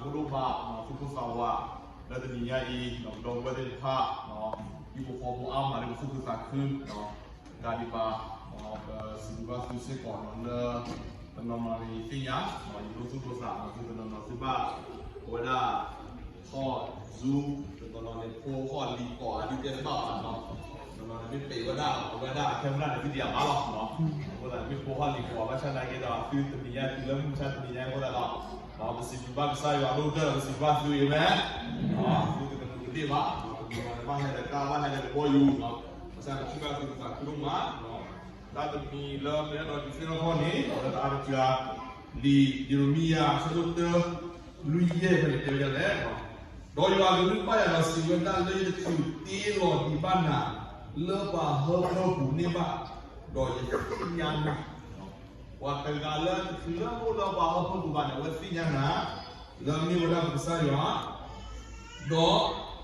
ဖိဒိၣ်မး သူၣ်ဖှံသးဝး လၢတနံၤညါအံၤ ဒီးပဒီပုၢ်ဝဲၢ်သ့ၣ်တဖၣ် ဟံၣ်ဖိဃီဖိအါမးလၢပသူၣ်ခုသးခု တကးဒံးဘၣ် ပစံးဘျုးဘၣ်သုစ့ၢ်ကီးလၢ တနီၤနီၤန့ၣ်သ့ၣ်ညါ ယဒိသူၣ်ဒိသး သုတနီၤနီၤသုဘၣ် အဝဲဒၣ် ထီၣ် Zoom တနီၤနီၤန့ၣ် ဖိဟီၣ်လံၤကီး အဒ်တဲတဘၣ်ဘၣ်နီၤ တနီၤနီၤန့ၣ်မ့ၢ်ပံးဝဲဒၣ် အဝဲဒၣ် camera န့ၣ် သုတယၤဘၣ်လီၤ အဃိသတးန့ၣ် မ့ၢ်ဖိဟီၣ်လံၤကီး ဘၣ်ဆၣ်သနာ်က့ဒီး သုတနံၤညါတုၤလၢမုၢ်မဆါတနံၤညါအဃိသတးဒီး ပစံးဘျုးဘၣ်ကစၢ်ယွၤဒိၣ်ကတၢၢ်ဒီး ပစံးဘျုးဘၣ်သု အၤမ့ၣ် သုတကနူးကသ့ၣ်ဘၣ် တနီၤနီၤန့ၣ် ဘၣ်ဟဲဒီးကါ ဘၣ်ဟဲဒီးကဘီယူၤ ဘၣ်ဆၣ်သနာ်က့ ပစံးဘျုးဘၣ်သုသးခုဒိၣ်မး တၢ်တမံၤလၢပအဲၣ်ဒိးဒုးသ့ၣ်နီၣ်ထီၣ်န့ၣ် လၢတၢ်အါတက့ၢ် လံာ်ယံးရမံယၤ အဆၢဒိၣ်တၢ လွံၢ်ယဲၢ်ဖဲန့ၣ်တဲဝဲဒ်လဲၣ်, ဒီးယွၤအကလုၢ်ဘၣ်ယၤဒီးစံးဝဲဒၣ်လၢ ယတချုးတ့လီၤဒံးဘၣ်နၤ လၢပှၤဟၢဖၢပူၤန့ၣ်ဘၣ်, ဒီးယသ့ၣ်ညါနၤ ပှၤတဂၤလၢတချုးလၢအိၣ်လၢပှၤဟၢဖၢပူၤဘၣ်န့ၣ် အဝဲသ့ၣ်ညါနၤ လၢအမ့ၢ်ဝဲဒၣ်ပကစၢ်ယွၤ, ဒီး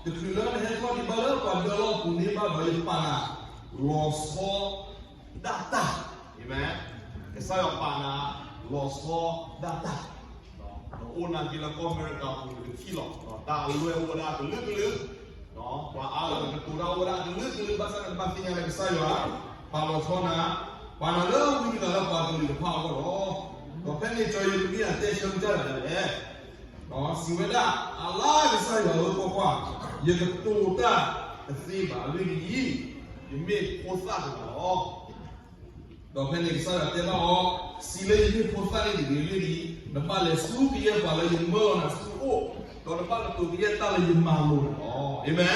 တချုးလၢနဟဲထီၣ်ဒံးဘၣ်လၢပှၤဒၢလီၢ်အပူၤန့ၣ်ဘၣ်ဒီး ယပာ်နၤလီၤဆီဒၣ်တၢ်, အၤမ့ၣ်, ကစၢ်ယွၤပာ်နၤလီၤဆီဒၣ်တၢ် နအိၣ်နာ်က့လၢကီၢ်အမဲရကၤပူၤ နကထံၣ်လီၤ, တၢ်အလွဲၢ်အိၣ်ဝဲဒၣ်ကလုာ်ကလုာ်, ပှၤအါဂၤကတိၤတၢ်အိၣ်ဝဲဒၣ်ကလုာ်ကလုာ်, ဘၣ်ဆၣ်နကဘၣ်သ့ၣ်ညါလၢကစၢ်ယွၤ ပာ်လီၤဆီနၤ, ပာ်နၤလၢဝံတဂၤလၢပှၤကလုာ်တဖၣ်အဂီၢ်လီၤ. ဒီးဖဲန့ၣ် စီၤယံးရမံယၤတဲဆၢကစၢ်ယွၤဒ်လဲၣ်, စံးဝဲဒၣ်, အလါကစၢ်ယွၤဧၢ, ကွၢ်ကွၢ်, ယကတိၤတၢ်တသ့ဘၣ်အဂ့ၢ်ဒ်အံၤ, ယမ့ၢ်ဖိသၣ်တဂၤလီၤ. ဒီးဖဲန့ၣ်ကစၢ်ယွၤတဲဘၣ်အီၤ, စံးလၢယမ့ၢ်ဖိသၣ်န့ၣ်တဂ့ၤန့ၣ်, နဘၣ်လဲၤဆူကယဲၢ်ပှၤလၢယမၢလီၤနၤဆူအအိၣ်, ဒီးနဘၣ်ကတိၤကယဲၢ်တၢ်လၢယမၤလိာ်နၤလီၤ. အၤမ့ၣ်.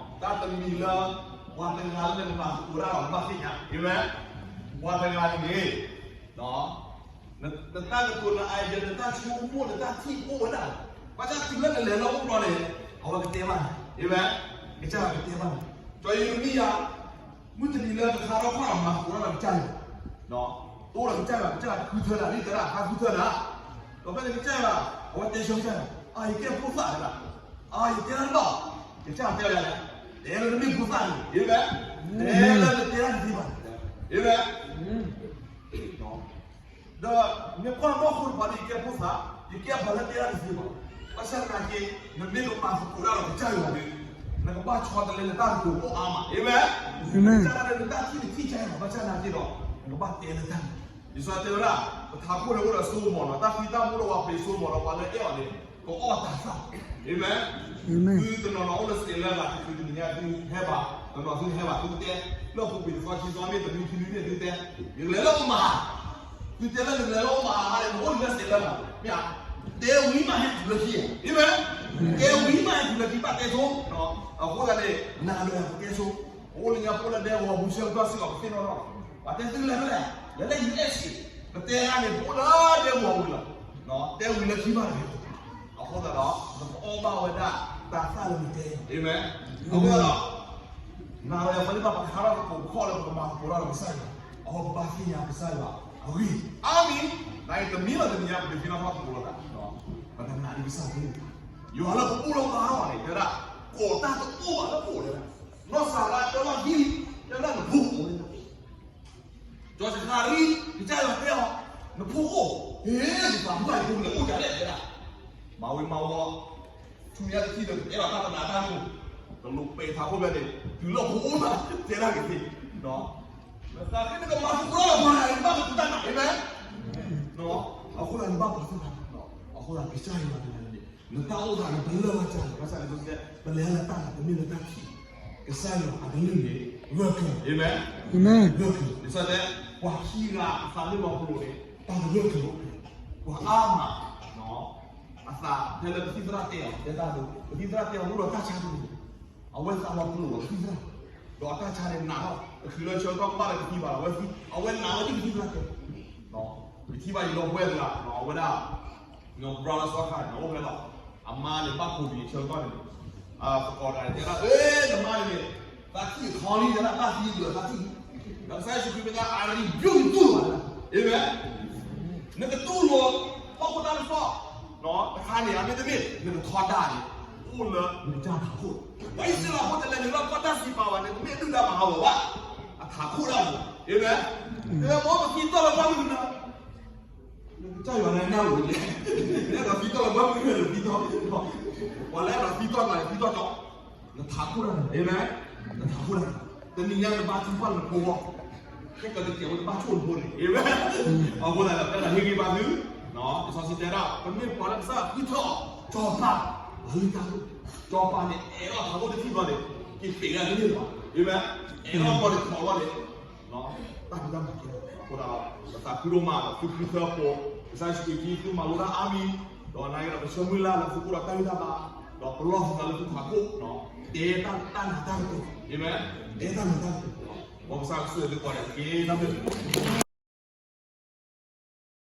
တၢ်တမံၤလၢ ပှၤတဂၤလၢနမၤသကိးတၢ်လီၤ နဘၣ်သ့ၣ်ညါ, အၤမ့ၣ်, ပှၤတဂၤန့ၣ်န့ၣ် နတၢ်ကတိၤ န idea နတၢ်ဆိကမိၣ် နတၢ်ထံၣ်အိၣ်ဝဲဒၣ်, ဘၣ်ဆၣ်တုၤလၢနလဲၤလၢအိၣ်ဘျီန့ၣ် အဝဲကတဲဘၣ်နၤ, အၤမ့ၣ်, ကစၢ်ယွၤကတဲဘၣ်နၤ, စီၤယံးရမံယၤ မုၢ်တနံၤလၢတခါထီၣ်ခီၣ်မၤသကိးတၢ်ဒီးကစၢ်ယွၤ, တိၢ်ဒီးကစၢ်ယွၤ ကစၢ်ယွၤဃုထၢနၤ လံာ်သရၣ်အခါဃုထၢနၤ, ဒီးဖဲန့ၣ်ကစၢ်ယွၤ အဝဲတဲဆၢကစၢ်ယွၤ, အါ ယကဲဖိသၣ်တဂၤ, အါ ယတဲတၢ်တဘၣ်, ကစၢ်ယွၤတဲဝဲဒ်လဲၣ်, တဲလၢနမ့ၢ်ဖိသၣ်န့ၣ်, အၤမ့ၣ်, တဲလၢနတဲတၢ်တသ့ဘၣ်, အၤမ့ၣ် ဒီးမ့ၢ်ကွၢ်နီၢ်ခိတပၤဒီး ယကဲဖိသၣ်, ယကဲပှၤလၢတဲတၢ်တသ့ဘၣ်, ဘၣ်ဆၣ်သနာ်က့ နမ့ၢ်ကမၤသကိးတၢ်ဒီးကစၢ်ယွၤဒီး နကဘၣ်ဆီတလဲလၢတၢ်ကတိၤအိၣ်အါမး, အၤမ့ၣ်, ကစၢ်ယွၤဒီးနတၢ်ထံၣ်တထံၣ်ကစၢ်ယွၤ ဘၣ်ဆၣ်သနာ်က့ဒီး နကဘၣ်တဲလၢတၢ်န့ၣ်, လံာ်စီဆှံတဲဝဲဒၣ် ပထးခိၣ်န့ၣ်အိၣ်ဒီးစိကမီၤဒီး တၢ်သံတၢ်မူဒီးပှၤပှ့ၤစိကမီၤဒီး ပှၤလၢအဲၣ်အီၤန့ၣ် ကအီၣ်တၤသၣ်, အၤမ့ၣ်, သုတနီၤနီၤအိၣ်လၢစတဲးလၢဂၤ တချုးတနံၤညါသုဟဲဘၣ်, တနီၤသုဟဲဘၣ် သုကတဲ, လၢအပူၤကွံာ်တသီခံသီမ့ၢ်တနွံခံနွံန့ၣ်သုတဲ, ယကလဲၤလၢအိၣ်မၤဟး, သုတဲလၢယကလဲၤလၢအိၣ်မၤဟးန့ၣ် နအိၣ်လၢစတဲးလၢဂၤ, မ့ၢ်ဧါ, တဲဝံၤမးဟဲတုၤလၢခံ, အၤမ့ၣ်, တဲဝံၤမးဟဲတုၤလၢခံ ဘၣ်တဲဆိ, အဃိသတးန့ၣ် နၤဒီးယၤပတဲဆိ, ပအိၣ်လၢညါဖိလၢဒဲကဝီၤပူၤဆၢကတီၢ်စ့ၢ်ကီး ပသ့ၣ်နီၣ်ထီၣ်, ပှၤတဲသုလဲၤဖဲလဲၣ်, လဲၤလၢ ယူၣ်အ့ၣ်စ့, ပတဲဒၣ်န့ၣ် ပအိၣ်လၢဒဲကဝီၤပူၤလီၤ, တဲဝံၤလၢခံဘၣ်တဂ့ၤ အဃိသတးဒီး နကအီၣ်ဘၣ်ဝဲဒၣ်တၤသၣ်လၢနတဲ, အၤမ့ၣ်, အဃိသတးဒီး နၤဒီးယၤပှၤလၢဘၣ်ပခါထီၣ်သကိးပခီၣ်လၢပကမၤသကိးတၢ်ဒီးကစၢ်ယွၤ, အဃိပဘၣ်သ့ၣ်ညါကစၢ်ယွၤအဂ့ၢ်, အါမံၤ, နအံၤတမံၤလီၤတနံၤညါ ပကသ့ၣ်နီၣ်ထီၣ်သကိးလိာ်သး, ပတနာ်ဒံးကစၢ်ယွၤ, ယွၤလၢပဘူၣ်လီၤဘါထီၣ်န့ၣ် တဲဝဲဒၣ်, ကိးတၢ်တအိၣ်ဘၣ်လၢပအိၣ်လဲၣ်, နီၢ်စၤရါတဲလီၤဒ်, တဲဝဲဒၣ်နဖိအိၣ် စီၤစခၤရံ, ကစၢ်ယွၤတဲအီၤ, နဖိအိၣ်, ဟ့ၣ်, ယသးပှၢ်ယဖိလဲၤအိၣ်ဒ်လဲၣ်တဲဒၣ်, မၤဝံၤမၤဝီၤ, ဆူညါတထံၣ်ဒီးကတဲလီၤတၢ်တနးတၢ်ဖှီၣ်, တလိၣ်ပဲာ်ထးခိၣ်ဖဲန့ၣ်, တုၤလၢဖိအိၣ်ဘၣ်, တဲဒၣ်က့ၤသ့, နသးခ့နကမၤသကိးလၢပှၤဂၤန့ၣ် နဘၣ်ကသူၣ်တၢ်နာ်, အၤမ့ၣ်, အဃိသတးနဘၣ်ပာ်သူၣ်တၢ်နာ်, အဃိသတးကစၢ်ယွၤတဂၤန့ၣ် နတၢ်အိၣ်သးန့ၣ် ပလၢၢ်ဘၣ်ကစၢ်ယွၤ, ဘၣ်ဆၣ်န့ၣ် ပလဲၤလၢတၢ်နာ် တမ့ၢ်လၢတၢ်ထံၣ်, ကစၢ်ယွၤအကလုၢ်န့ၣ် ဂၢၢ်ကျၢၤ, အၤမ့ၣ်, ဂၢၢ်ကျၢၤ, လံာ်စီဆှံတဲ, ပှၤခံဂၤအသးလၢလီၤပလိာ်န့ၣ် တၢ်တဂၢၢ်ကျၢၤ, ပှၤအါမး, အသးဖဲလၢပသံၣ်သရၣ်တဲအီၤ တဲတၢ်ဒိ, ပသံၣ်သရၣ်တဲအီၤ အိၣ်ဒီးတၢ်ဆါတမံၤ, အဝဲသးလီၤပလိာ်ဒီးပသံၣ်သရၣ်, ဒီးအတၢ်ဆါန့ၣ်နးထီၣ်, တချုးလၢဆၢကတီၢ်ကဘၣ်လၢကသံဘၣ်ဒီး အဝဲသံ, အဝဲနာ်ဝဲဒ်ပသံၣ်သရၣ်တဲ, ယထံၣ်ဘၣ်ယလီၤပှဲၤတဂၤ, အဝဲဒၣ် ဘြၤလၢစီၤခါန့ၣ် အိၣ်ဖဲလီၤ, အမါန့ၣ် ဘၣ်ကိးဘံၤဆၢကတီၢ်န့ၣ်, သကိးတဂၤန့ၣ် တဲဒၣ်, အ့ နမါန့ၣ်န့ၣ်, သးထံၣ်ခီလံ တဲဒၣ် တၢ်သံဒုးသးထံၣ်, ဒီးကစၢ်ယ့ၣ်ၡူးခရံာ်မ့ၢ်ဒၣ် I rebuke you, တဲဒၣ်, အၤမ့ၣ်, နကတူၢ်လိာ် ဟီၣ်ခိၣ်တၢ်ကစီၣ် တခါန့ၣ် အမ့တမ့ၢ် နကထီဒါန့ၣ် အိၣ်လၢနကစၢ်ထးခိၣ်, ပှၤအံၣ်စရ့လးဖိတလဲၤနုာ်လၢကီၢ်တၢ်စံးပာ်ဘၣ်န့ၣ် တမ့ၢ်ဒုၣ်ဒါမၤဟးဂီၤဘၣ်, အထးခိၣ်ဒၣ်န့ၣ်, အၤမ့ၣ်, မ့ၢ်ပသံတၢ်လၢပှၢ်မုၢ်နၤ နကစၢ်ယွၤန့ၣ်နၢ်ဝဲလဲၣ်, နကသံတၢ်လၢပှၢ်မုၢ် ပှၤလၢအဲၣ်ဒိးသံကွၢ်နၤန့ၣ် သံကွၢ်ကၠီ, နထးခိၣ်တၢ်န့ၣ်, အၤမ့ၣ်, နထးခိၣ်တၢ်န့ၣ်, တနံၤညါနဘါထုကဖၣ်လၢနဖိဂီၢ်, ခဲကတကဲးဝဲတဘၣ်ဆိၣ်နဖိန့ၣ်, အၤမ့ၣ်, အဃိသတးဒီး ပအဲၣ်ဒိးဟ့ၣ်ဂံၢ်ဘါသု, လံာ်စီဆှံတဲဒၣ် ပမ့ၢ်ပှၤလၢကစၢ်ယွၤဃုထၢအီၤ, စီၤပၤ, ဘၣ်လၢတၢ်, စီၤပၤန့ၣ် အဲၣ်ဒိးထးခိၣ်တထံၣ်ဘျီန့ၣ်, က့ၤပ့ၤဂၤတန့ၢ်လၢၤဘၣ်, အၤမ့ၣ်, အဲၣ်ဒိးဘျီန့ၣ် ထီၣ်ဘျီန့ၣ် တၢ်ဖံးတၢ်မၤကဲ, အဃိဒီး ပသးခုဒိၣ်မးဒီး သုဃုထၢအပူၤ, ကစၢ်ယ့ၣ်ၡူးခရံာ် သုမၤလိတၢ်အါမံၤ, ဒီးနာ်က့ဒီး ပဆၢမုၢ်လၢ်လၢသုအိၣ်ဒီးတၢ်ဂံၢ်တၢ်ဘါ, ဒီးပလီၢ်သုသးလၢသုထးခိၣ်, တဲတၢ်တၢ်နးတၢ်ကတိၤ, အၤမ့ၣ်, တဲတၢ်နးတၢ်ကတိၤ, မ်ကစၢ်ဆိၣ်ဂ့ၤသုကိးဂၤဒဲးတက့ၢ်, တၢ်ဘျုး